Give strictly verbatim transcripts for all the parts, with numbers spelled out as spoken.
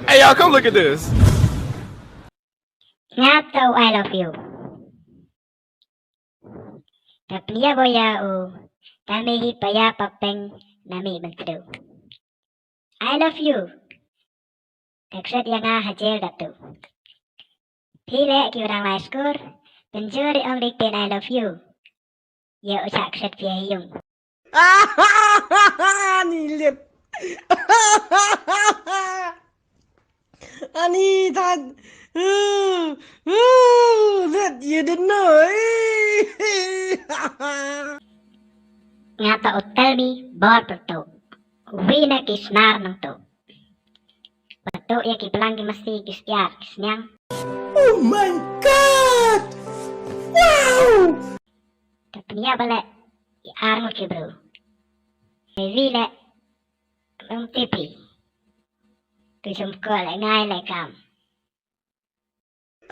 Hey, y'all, come look at this. Nga to I love you. Te pynïap ïa u, te me hi paya papeng na mi bentru. I love you. Te kset ïa nga ha jel datu. Phi leh ki u dang lai skur, pynjur ong dik pyn I love you. Ïa u chak kset phi ha yung. Ani lit. Ani that. That you didn't know. Nga to u telbi bor pertu. Wi na ki snar nang tu. Pertu ïa ki plang ki masi ki siar ki sniang. Oh my God! Wow! Te pynïap ba leh i ar ngut ki bru. Te wi leh um tipi. Tu jum ko leh ngai leh kam.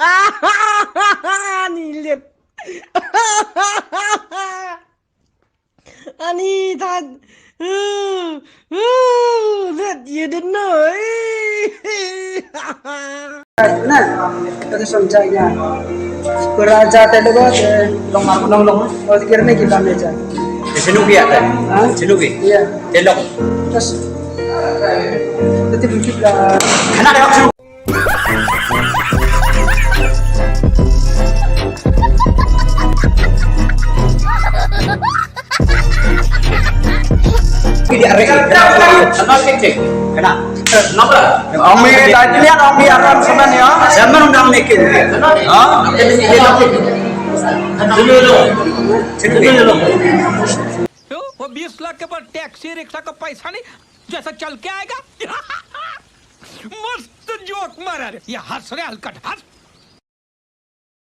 Ani lit. Ani that. That you didn't know. Na, kata song jaya. Kura jate logo te long long long. Oh, kira ne kita meja. Sinu ki ate? Ha? Sinu ki? Iya. Telok. Terus, tadi mungkin lah. Anak lewat sinu. Ong mi da jilian, ong mi aram semen ya. Semen undang niki. Ha? Dulu, dulu. Dulu, dulu. तो वो बीस लाख के ऊपर टैक्सी रिक्शा का पैसा नहीं, जैसा चल के आएगा। मस्त जोक मारा रे। ये हंस रे हलकट, हंस।